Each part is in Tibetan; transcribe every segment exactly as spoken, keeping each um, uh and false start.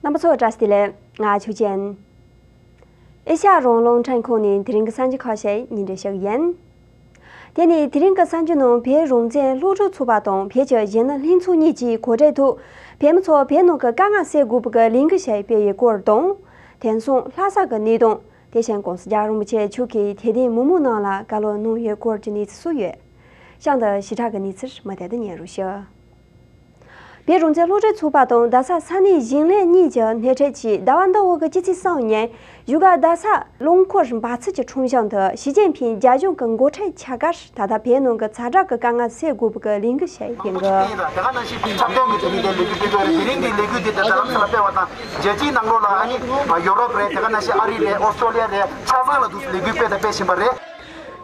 རྣམ་པ་ཚོ་བཀྲ་ཤིས་བདེ་ལེགས། ང་ཆོས་ཅན། ཨེ་ཤ་ཡ་རང་དབང་རླུང་འཕྲིན་ཁང་ནས་དེ་རིང་གི་གསར་འགྱུར་ཁག་ཞིག་སྙན་སྒྲོན་ཞུ་གི་ཡིན། དེ་ནས་དེ་རིང་གི་གསར་འགྱུར་ནང་བོད་རང་བཙན་སློབ་ཕྲུག་ཚོགས་པ་དང་བོད་ཀྱི་གཞོན་ནུ་ལྷན་ཚོགས་གཉིས་ཀྱིས་གོ་སྒྲིག་ཐོག་བོད་མི་ཚོ་བོད་ནང་གི་དཀའ་ངལ་སེལ་དགོས་པའི་ལས་འགུལ་ཞིག་སྤེལ་བའི་སྐོར་དང་། དེང་སང་ལྷ་ས་གི་གནས་སྟངས། དེ་བཞིན་༸གོང་ས་༸སྐྱབས་མགོན་རིན་པོ་ཆེ་མཆོག་གིས་དད་ལྡན་མི་མང་རྣམས་ལ་བཀའ་སློབ་གནང་ཡོད་སྐོར་གྱི་གནས་ཚུལ་སོགས་ཡོད། གཤམ་དུ་ཞིབ་ཕྲ་གི་གནས་ཚུལ་མུ་མཐུད་དུ་སྙན་སྒྲོན་ཞུ། བོད་རང་བཙན་སློབ་ཕྲུག་ཚོགས་པ་དང་རྡ་ས་ས་གནས་གཞོན་ལྷན་གཉིས་ཀྱི་སྣེ་ཁྲིད་ཀྱིས་ཟླ་བ་འདིའི་འོག་གི་སྤྱི་ཚེས་གསུམ་ཉིན་བཞུགས་སྒར་རྡ་ས་རླངས་འཁོར་འབབ་ཚུགས་ཀྱི་ཁྲོམ་གཞུང་དུ་ཞི་ཅིན་ཕིང་རྒྱལ་གཞུང་གི་འགོ་ཁྲིད་ཆགས་སྒར་ད་ལྟ་བོད་ནང་གི་ཛ་དྲག་གི་དཀའ་ངལ་སེལ་དགོས་པའི་ལས་འགུལ་ཞིག་སྤེལ་འགོ། དེ་ག་ནང་བཞིན་འཁྲབ་སྟོན་གྱི་དེ་རིང་དེ་ལས་འགུལ་སྤེལ་གྱི་ཡོད་རེད། དེ་རིང་དེ་ལས་འགུལ་དེ་ད་རྡ་རམ་ས་ལ་སྤེལ་བ་དང་རྒྱལ་སྤྱིའི་ནང་ལོགས་ལ་ཨ་ནི་ཡོ་རོབ་རེད། དེ་ག་ནང་བཞིན་ཨ་རི་རེད། ཨོ་སི་ཀྲོ་ལི་ཡ་རེད། ཆ་ཚང་ལ་འདུག་ལས་འགུལ་སྤེལ་དང་སྤེལ་བཞིན་པ་རེད།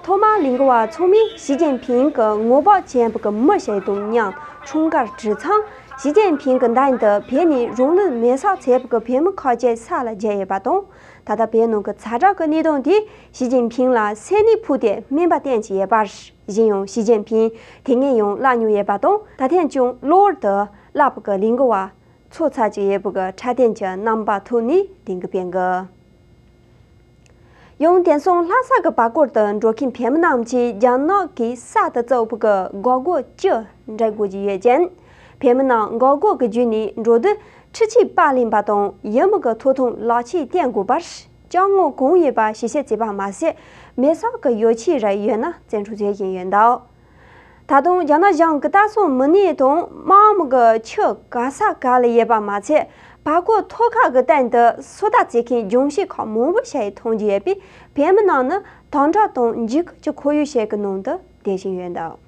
ཐོག་མར་ལས་འགུལ་བ་ཚང་མས་ཞི་ཅིན་ཕིང་གི་ངོ་བོ་ཅན་པོ་གི་མི་ཞིག་དང་མཉམ་འཁྲུངས་སྐར་བྲིས་ཚང་། ཞི་ཅིན་ཕིང་གི་མདུན་དུ་བོད་ནས་རང་ལུས་མེ་སྲེག་བྱས་པོ་གི་བོད་མི་ཁག་ཅིག་ས་ལ་འགྱེལ་ཡོད་པ་དང་། ད་ལྟ་བོད་ནང་གི་ཛ་དྲག་གི་གནས་སྟངས་དེས་ཞི་ཅིན་ཕིང་ལ་སེམས་ནད་ཕོག་སྟེ་སྨན་པ་བསྟེན་གྱི་ཡོད་པ། གཞན་ཡང་ཞི་ཅིན་ཕིང་དེ་སྔོན་ཡང་བརླག་མྱོང་ཡོད་པ་དང་། ད་ཐེངས་ཀྱང་གློ་བུར་དུ་བརླག་པོ་གི་ལས་འགུལ་བ་ཚོགས་ཚར་གྱི་ཡོད་པོ་གི་འཁྲབ་སྟོན་གྱི་རྣམ་པ་ཐོག་ནས་ལས་འགུལ་སྤེལ་འགོ། ཡང་དེང་སང་ལྷ་ས་གི་བར་སྐོར་དུ་འགྲོ་མཁན་བོད་མི་རྣམས་ཀྱིས་རྒྱ་ནག་གིས་གསར་དུ་བཙུགས་པའི་གི་འགག་སྒོ་བཅུ་འབྲི་དགོས་ཀྱི་ཡོད་ཅིང་། བོད་མི་རྣམས་འགག་སྒོ་གི་བརྒྱུད་ནས་འགྲོ་དུས་འཕྲུལ་ཆས་པར་ལེན་པ་དང་ཡུལ་མི་གི་ཐོབ་ཐང་ལག་ཁྱེར་བསྟན་དགོས་པར་ཅ་དངོས་གང་ཡོད་པ་ཞིབ་བཤེར་བྱས་པ་མ་ཟད། མེ་སྲེག་གི་ཡོ་ཆས་རེ་ཡོད་ན་བཙན་འཕྲོག་བྱེད་བཞིན་ཡོད་འདུག་ད་དུང་རྒྱ་ནག་གཞུང་གི་ལྟ་སྲུང་མི་སྣ་དང་དམག་མི་གི་ཆུ་ག་ས་ག་ལ་ཡོད་པ་མ་ཚད། བར་སྐོར་ཐོག་ཁག་གི་སྟེང་དུ་སོ་ལྟ་བྱེད་མཁན་རྒྱང་ཤེལ་ཁང་མང་པོ་ཞིག་མཐོང་རྒྱུ་ཡོད་པས། བོད་མི་རྣམས་ནི་དམ་དྲག་དང་འཇིགས་སྐུལ་གྱི་ཁོར་ཡུག་ཞིག་གི་ནང་དུ་བསྡད་བཞིན་ཡོད་འདུག་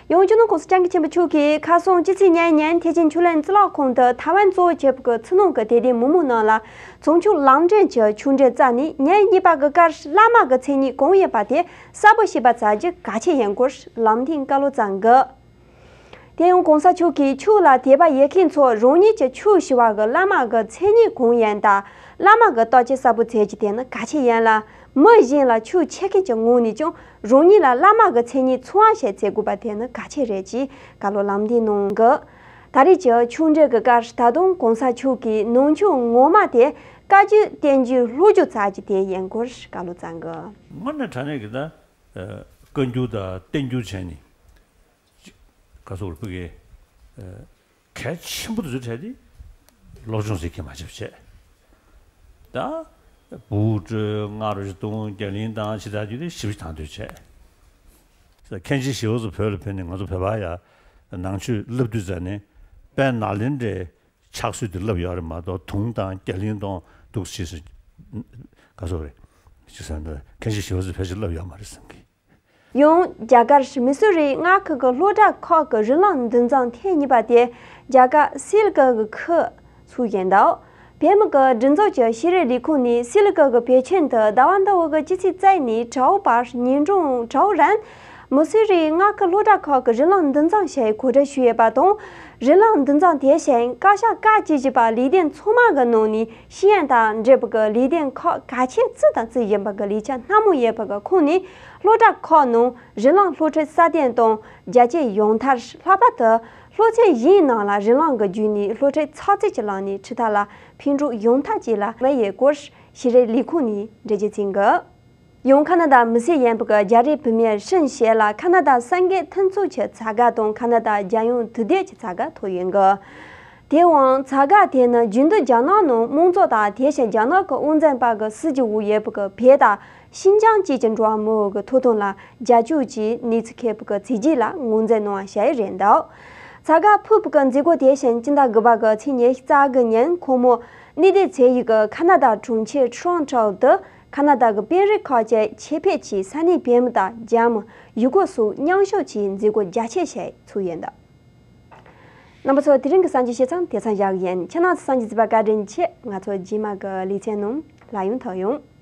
ཡང་སྤྱི་ནོར་༸གོང་ས་༸སྐྱབས་མགོན་ཆེན་པོ་མཆོག་གིས་ཁ་སང་སྤྱི་ཚེས་ཉེར་གཉིས་ཉིན་ཐེག་ཆེན་ཆོས་གླིང་གཙུག་ལག་ཁང་དུ་ཐའེ་ཝན་གཙོ་བོ་བྱས་པའི་གི་ཕྱི་ནང་གི་དད་ལྡན་མི་མང་རྣམས་ལ་ཚོགས་ཆུང་ལམ་འབྲས་ཀྱི་ཆོས་འབྲེལ་བསྩལ་ནས། ཉིན་གཉིས་པ་གི་སྐབས་བླ་མ་གི་མཚན་ཉིད་གང་ཡོད་པ་དེ་གསལ་པོ་ཤེས་པ་བྱ་རྒྱུ་གལ་ཆེ་ཡིན་སྐོར་ལམ་སྟོན་བཀའ་སློབ་བསྩལ་འགོ། དེ་ཡང་༸གོང་ས་མཆོག་གིས་ཆོས་ལ་དད་པ་ཡོད་མཁན་ཚོ་རང་ཉིད་ཀྱི་ཆོས་ཞུ་བ་གི་བླ་མ་གི་མཚན་ཉིད་གང་ཡིན་དང་། བླ་མ་གི་བརྟག་དཔྱད་གསལ་པོ་བྱེད་རྒྱུ་དེ་ནི་གལ་ཆེ་ཡིན་ལ། མི་གཞན་ལ་ཆོས་འཆད་མཁན་གྱི་ངོས་ནས་ཀྱང་རང་ཉིད་ལ་བླ་མ་གི་མཚན་ཉིད་ཚང་བ་ཞིག་བྱེད་དགོས་པ་དེ་ནི་གལ་ཆེ་རེད་ཅེས་བཀའ་སློབ་ལམ་སྟོན་གནང་གི། ད་རེས་ཀྱི་ཆོས་འབྲེལ་གྱི་སྐབས་ད་དུང་༸གོང་ས་མཆོག་གིས་ནང་ཆོས་ངོ་མ་དེ་བཀའ་བརྒྱུད་བསྟན་བརྒྱུད་སློབ་བརྒྱུད་ཙམ་གྱི་དེ་ཡིན་སྐོར་བཀའ་སློབ་བསྩལ་གི། དངོས་གནས་དྲང་གནས་ཀྱི་ད་བཀའ་འགྱུར་དང་བསྟན་འགྱུར་བྱས་ནས་ག་ཚོད་རེད་ཕུག་གི་གལ་ཆེན་པོ་དེ་ཚོའི་གྲས་དེ་སློབ་སྦྱོང་ཟེར་མཁན་མ་བྱེད་པ་བྱས། ད་བུ་སྤྲོད་སྔ་རུ་ཞིག་གཏོང་རྒྱ་གླིང་དང་ཇི་ལྟར་རྒྱུ་དེ་ཞིབ་ཞིབ་དང་དོད་བྱས། མཁན་ཆེན་ཞི་བ་འཚོ་བོད་ལ་ཕེབས་ནས་ང་ཚོ་བོད་པ་ཡ་ནང་ཆོས་བསླབ་དུས་ཙམ་ནས་དཔལ་ནཱ་ལེནྡྲའི་ཕྱག་སྲོལ་དེ་བསླབ་ཡོད་རེད་མ་གཏོགས། དུང་དང་རྒྱ་གླིང་དང་འདུག་ཅེས་སུ་ག་ཚོད་རེད་ཅེས་ཟེར་ན། མཁན་ཆེན་ཞི་བ་འཚོ་ཕལ་ཆེར་བསླབ་ཡོད་མ་རེད་བསམ་གི། ཡང་རྒྱ་གར་མི་སུ་རི་མངའ་ཁུལ་གྱི་སློབ་གྲྭ་ཁག་གི་རི་ལངས་འདུ་འཛོམས་ཐེངས་གཉིས་པ་དེ་རྒྱ་གར་སི་ལི་གུ་གི་ཁུལ་ཚུགས་བཞིན་འདུག་བོད་མི་གི་སྒྲིག་འཛུགས་ཀྱི་ཤེས་རིག་ལས་ཁུངས་ནས་སི་ལི་གུ་གི་བོད་ཁྱིམ་དུ་ཟླ་བ་འདིའི་འོག་གི་སྤྱི་ཚེས་རྩ་ནས་དྲུག་བར་ཉིན་གྲངས་དྲུག་རིང་མི་སུ་རི་མངའ་ཁུལ་སློབ་གྲྭ་ཁག་གི་རི་ལངས་འདུ་འཛོམས་ཞེས་གོ་སྒྲིག་ཞུས་ཡོད་པ་དང་། རི་ལངས་འདུ་འཛོམས་དེ་བཞིན་བཀའ་ཤག་བཀའ་བཅུ་བཞི་པ་ལས་དོན་ཚང་མ་གི་ནང་ནས་ཤེས་ཡོན་དང་འབྲེལ་བའི་གི་ལས་དོན་ཁག་གལ་ཆེ་བརྩི་དང་བརྩི་བཞིན་པ་གི་ལས་འཆར་སྣ་མང་ཡོད་པ་གི་ཁོངས་ནས། སློབ་གྲྭ་ཁག་ནང་རི་ལངས་སློབ་ཁྲིད་སྲ་བརྟན་དང་རྒྱ་སྐྱེད་ཡོང་ཐབས། ལྷག་པར་དུ་སློབ་ཚན་བཞིའི་ནང་ལ་རི་ལངས་ཀྱི་བརྒྱུད་ནས་སློབ་ཁྲིད་ཚགས་ཚུད་ཀྱི་ལམ་ནས་ཁྲིད་ཐབས་ལ་ཕན་གྲུབ་ཡོང་ཐབས་བཅས་ལ་དམིགས་ཡོད་སྐོར་ཤེས་རིག་ལས་ཁུངས་ནས་འགྲེལ་བརྗོད་བྱས་འདུག་ཡང་ཁ་ན་ཌ་མི་སེར་ཡིན་པའི་རྒྱ་རིགས་བུད་མེད་ཧྲིན་ཞེ་ལ་ཁ་ན་ཌ་གསར་འགོད་མཐུན་ཚོགས་ཀྱི་ཚ་ག་དང་ཁ་ན་ཌ་རྒྱལ་ཡོངས་དུས་དེབ་ཀྱི་ཚ་ག་ཐོབ་ཡོད་འདུག་དེའང་ཚ་ག་དེ་ནི་རྒྱུན་དུ་རྒྱ་ནག་ནང་དམངས་གཙོ་དང་དེ་བཞིན་རྒྱ་ནག་གི་དབང་འཛིན་པ་གི་སྲིད་ཀྱི་འོག་ཡོད་པའི་བོད་དང་ཤིན་ཅང་བཅས་ཀྱི་འགྲོ་བ་མིའི་གི་ཐོབ་ཐང་ལ་རྒྱབ་སྐྱོར་གྱི་གནས་ཚུལ་མཁས་པོ་གི་བྱས་རྗེས་ལ་ངོས་འཛིན་གནང་བ་ཞིག་རེད་འདུག་ཚ་ག་ཕུད་པའི་གི་མཛད་སྒོ་དེ་བཞིན་སྤྱི་ཟླ་དགུ་པ་གི་ཚེས་ཉི་ཤུ་རྩ་དགུ་ཉིན་ཁོ་མོ་གནས་སྡོད་བྱེད་ཡུལ་གི་ཁ་ན་ཌ་གྲོང་ཁྱེར་ཊོ་རོན་ཊོ་དུ་ཁ་ན་ཌ་གི་དཔོན་རིགས་ཁག་ཅིག་ཆེད་ཕེབས་ཀྱིས་ས་གནས་བོད་མི་དང་རྒྱ་མི་ཡུལ་སྐོར་སོགས་མཉམ་ཞུགས་ཀྱིས་མཛད་སྒོ་རྒྱ་ཆེ་ཞིག་ཚུགས་ཡོད་འདུག་རྣམ་པ་ཚོ། དེ་རིང་གི་གསར་འགྱུར་བཤད་མཚམས་དེ་ཙམ་བཞག་གི་ཡིན། ཁྱེད་རྣམ་ཚོ་གསར་འགྱུར་གཟིགས་པར་བཀའ་དྲིན་ཆེ། ང་ཚོ་རྗེས་མ་གི་ལེ་ཚན་ནང་སླར་ཡང་ཐུག་ཡོང་།